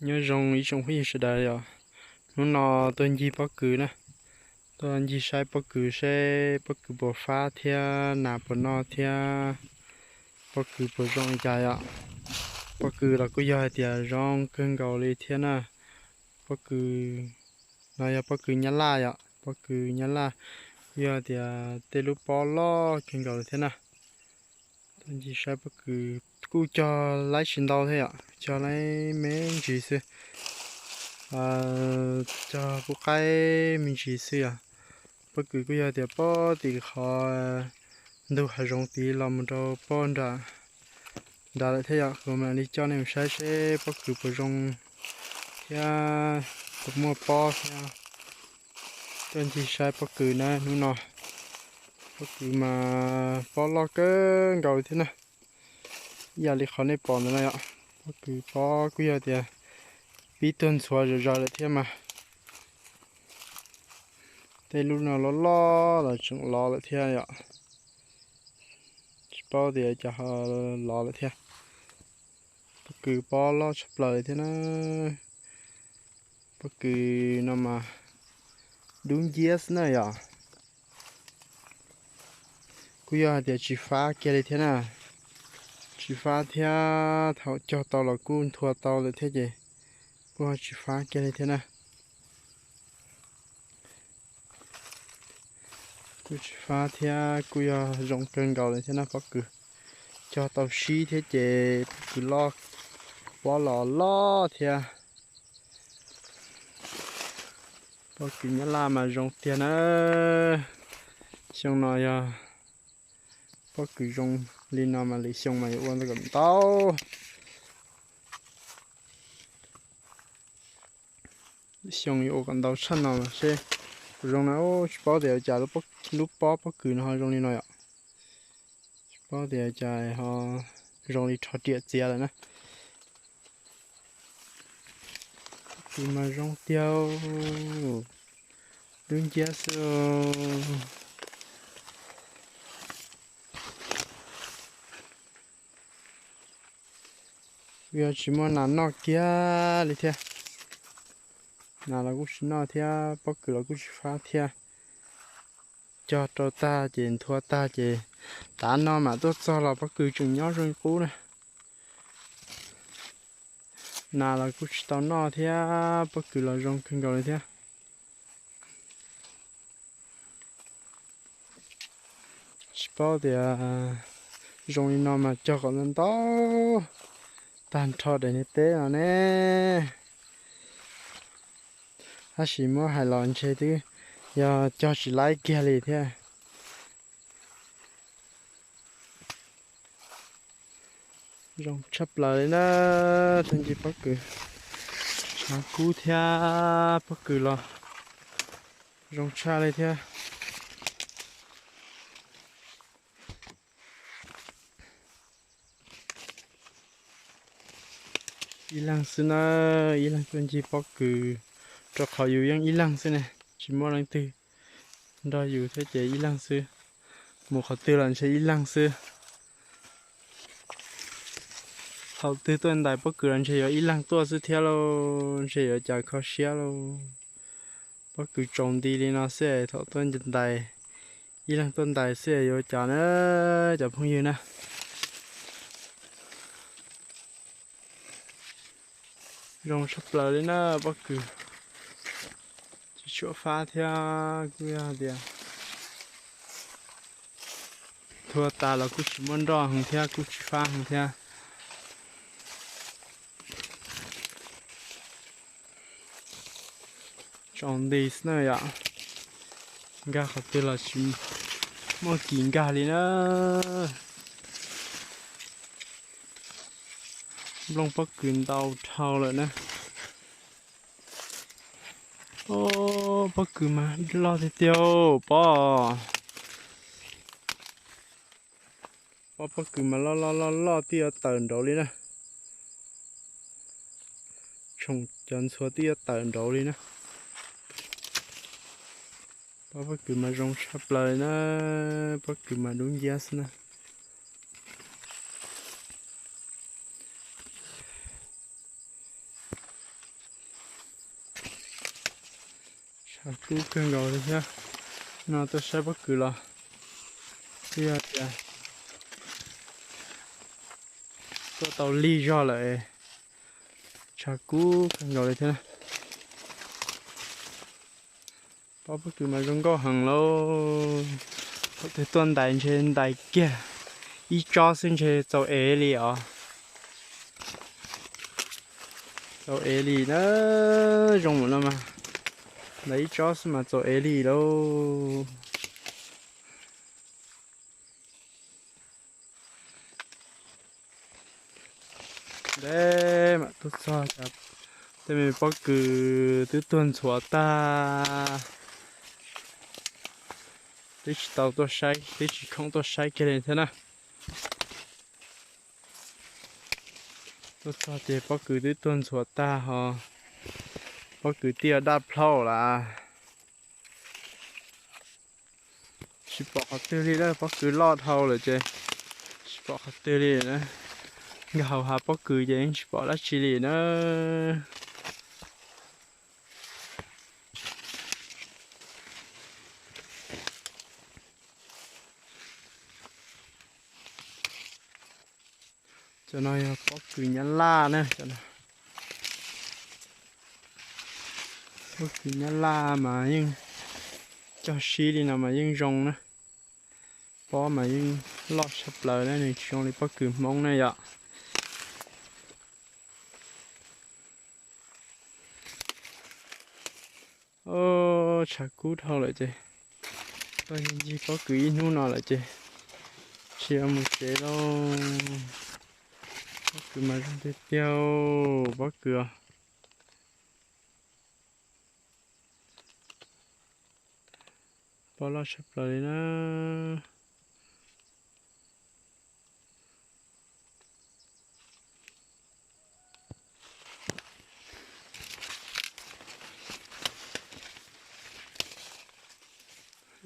Nyob zoo ib tsoom phooj ywg sawv daws yom. Hnub no tuaj ncig pob kws na, tuaj ncig saib pob kws seb pob kws puas fab thiab nas puas noj thiab pob kws puas zoo li cas yom. Pob kws los kuj yog hais tias zoo kawg nkaus li thiab na. Pob kws no yog pob kws nyab laj yom, pob kws nyab laj kuj yog hais tias tej lub pob loj kawg nkaus li thiab na. Tuaj ncig saib pob kws kuj cog laib tsis ntau thiab yom, cog laib me ntsis xwb, cog pub qaib me ntsis xwb yom. Pob kws kuj yog tias pob tim qhov ntug hav zoov tid los mus rau pob nram nrad lawm thiab yom. Kuv mam li coj nej mus saib seb pob kws puas zoo thiab puas muaj pob thiab. Tuaj ncig saib pob kws na hnub no. Pob kws mas pob loj kawg nkaus li thiab na. Ib yam li qhov nej pom ntawd no yom, pob kws pob kuj yog tias pib tuag ntxhuav zom zaws lawm thiab mas. Tej lub no loj loj los tseem lov lawm thiab yom. Tsis paub tias cas ho lov lawm thiab. Pob kws pob loj tshaj plaws li thiab na. Pob kws no mas dub nciab xwb na yom. Kuj yog hais tias tsis fab kiag li thiab na. Tsis fab thiab, thaum cog tau los kuj nthua tau lawm thiab ces kuj ho tsis fab kiag li thiab na. Kuj tsis fab thiab kuj yog zoo kawg nkaus li thiab na. Pob kws cog tau sib thiab ces pob kws loj, pob los loj thiab. Pob kws nyab laj mas zoo tiag na. Xyoo no yog pob kws zoo li no mas lwm xyoo mas yuav ua kom ntau. Xyoo yuav ua kom ntau tshaj no mas seb puas zoo na. Tsis paub tias cas lub pob pob kws no ho zoo li no yom. Tsis paub tias cas ho zoo li rho riam txiav lawm na. Pob kws mas zoo tiag, dub nciab xwb. Kuj yog tsis muaj nas noj kiag li thiab. Nas los kuj tsis noj thiab, pob kws los kuj tsis fab thiab. Cog rau tag ces nthua tag ces tav no mam tuaj txog los pob kws tseem nyob zoo li qub na. Nas los kuj tsis tau noj thiab, pob kws los zoo kawg nkaus li thiab. Tsis paub tias zoo li no mas cog kom ntau ntau tag nrho daim niag teb no ne. Tab sis muab hais los ntshe twb yog cog tsis laib kiag li thiab. Zoo tshaj plaws li na, tuaj ncig pob kws, tshav kub thiab pob kws los zoo tshaj li thiab. Ib leeg xwb na, ib leeg tuaj ncig pob kws, rau qhov yus yeej ib leeg xwb ne, tsis muaj leej twg nrog yus thiab ces ib leeg xwb. Mus qhov twg los ntshe ib leeg xwb. Thaum twg tuaj ntais pob kws los ntshe yuav ib leeg tuaj xwb thiab lauj, ntshe yuav cas kho siab lauj. Pob kws tsaus nti li no xwb thaum tuaj ntais, ib leeg tuaj ntais xwb yuav cas na, cov phooj ywg na. Zoo tshaj plaws li na pob kws. Tsis tshua fab thiab kuj yog tias nthua tas los kuj tsis muaj nroj heev thiab kuj tsis fab heev thiab. Tsaus nti xwb na yom. Nkag qhov twg los tsis muaj kis nkag li na. Nplooj pob kws ntau dhau lawm na. Ob, pob kws mas loj tiag tiag pob. Ob, pob kws mas loj loj loj loj twb yuav tawm nraud li na. Tshoom cov ntxhua twb yuav tawm nraud li na. Ob, pob kws mas zoo tshaj plaws li na. Pob kws mas dub nciab xwb na. Kub kawg nkaus li thiab. No tuaj saib pob kws los twb yog tias tuaj tau lig zog lawm, tshav kub kawg nkaus li thiab. Pob pob kws mas zoo nkauj heev lauj. Thaum twg tuaj ntais ntshe ntais kiag ib tsob xwb ntshe txaus ev li os. Txaus ev li na, zoo mus no mas ntais ib tsob xwb mas txaus ev li lauj. Ntev mam tuaj txog cas tej me pob kws twb tuag ntxhuav tag, twb tsis tau tuaj saib, twb tsis khoom tuaj saib kiag li thiab na. Tuaj txog ces pob kws twb tuag ntxhuav tag ho, pob kws twb yuav daj plhaub lawm. Tsis pom qhov twg li lawm, pob kws loj dhau lawm ces tsis pom qhov twg li na. Nkag hauv hav pob kws ces yeej tsis pom dab tsi li na. Cov no yog pob kws nyab laj na. Pob kws nyab laj mas yeej cog sib li no mas yeej zoo na. Pob mas yeej loj tshaj plaws na, nws tsis zoo li pob kws Hmoob na yom. Tshav kub dhau lawm ces tuaj ncig pob kws ib hnub no lawm ces tsis mus tsev lauj. Pob kws mas zoo tiag tiag, pob kws os. Pob loj tshaj plaws li na.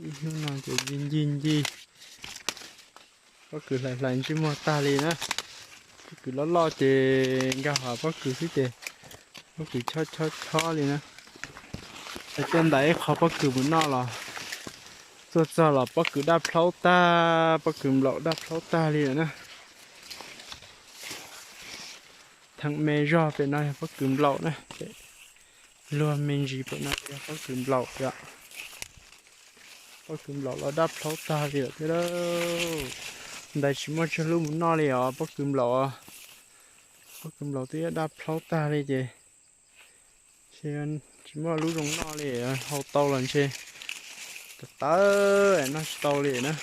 Ib hnub no ces ncig ncig ncig, pob kws hlais hlais ntsej muag tag li na. Pob kws loj loj ces nkag hauv pob kws xwb ces pob kws chob chob chob li na. Tuaj ntais ib qho pob kws mus noj los tuaj txog los pob kws daj plhaub tag, pob kws nplaum daj plhaub tag li lawm na. Theem me zog pem no yog pob kws nplaum na, luag me ntsis pem no yog pob kws nplaum yom. Pob kws nplaum los daj plhaub tag li lawm thiab. Ntais tsis muaj tsawg lub mus noj li os, pob kws nplaum. Pob kws nplaum twb daj plhaub tag li ces tsis muaj lub zoo noj li, hau tau los ntshe tawv tawv noj tsis tau li na.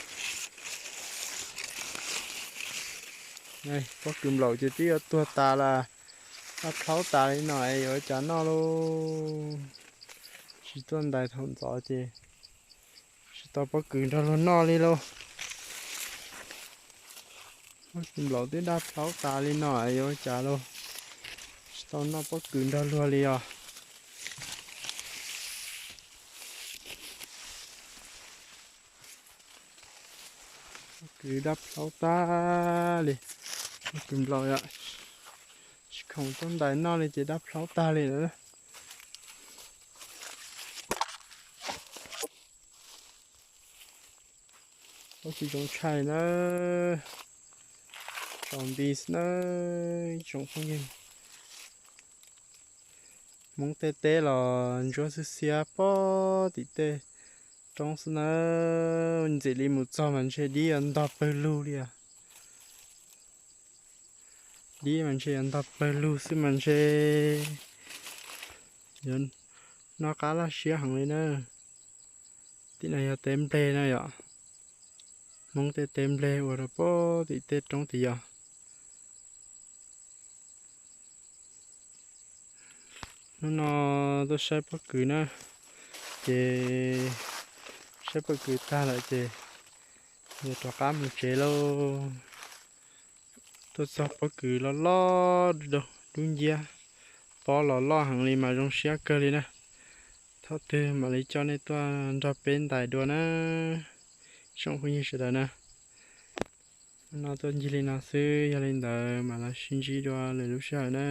Pob kws nplaum ces twb yuav tuag tas lawm, daj plhaub tas li no es yuav ua cas noj lauj. Tsis tuaj ntais thaum ntxov ces tsis tau pob kws nrog luag noj li lauj. Pob kws nplaum twb daj plhaub tas li no es yuav ua cas lauj. Tsis tau noj pob kws nrog luag li os. Pob kws daj plhaub tag li. Pob kws nplaum yom, tsis khoom tuaj ntais noj li ces daj plhaub tag li lawm. Pob kws zoo tshaj na. Tsaus nti xwb na, ib tsoom phooj ywg. Hmoob tej teb los ntsuab xiab xiab pob tim tej roob xwb na. Ntxim li mus txog mas ntshe dib yuav ntog pawg lug li os. Dib mas ntshe yuav ntog pawg lug xwb mas ntshe yuav noj qab laj siab heev li na. Tim no yog teb nplej na yom. Hmoob tej teb nplej ua rau pob tim tej roob tim yos. Hnub no tuaj saib pob kws na, ces saib pob kws tag lawm ces yuav rov qab mus tsev lauj. Tuaj txog pob kws loj loj dub nciab, pob los loj heev li mas zoo siab kawg li na. Thaum twg mam li coj nej tuaj nrog peb ntais dua na, tsoom phooj ywg sawv daws na. Hnub no tuaj ncig li no xwb, yog li ntawd mam los sib ntsib dua lwm lub sij hawm na.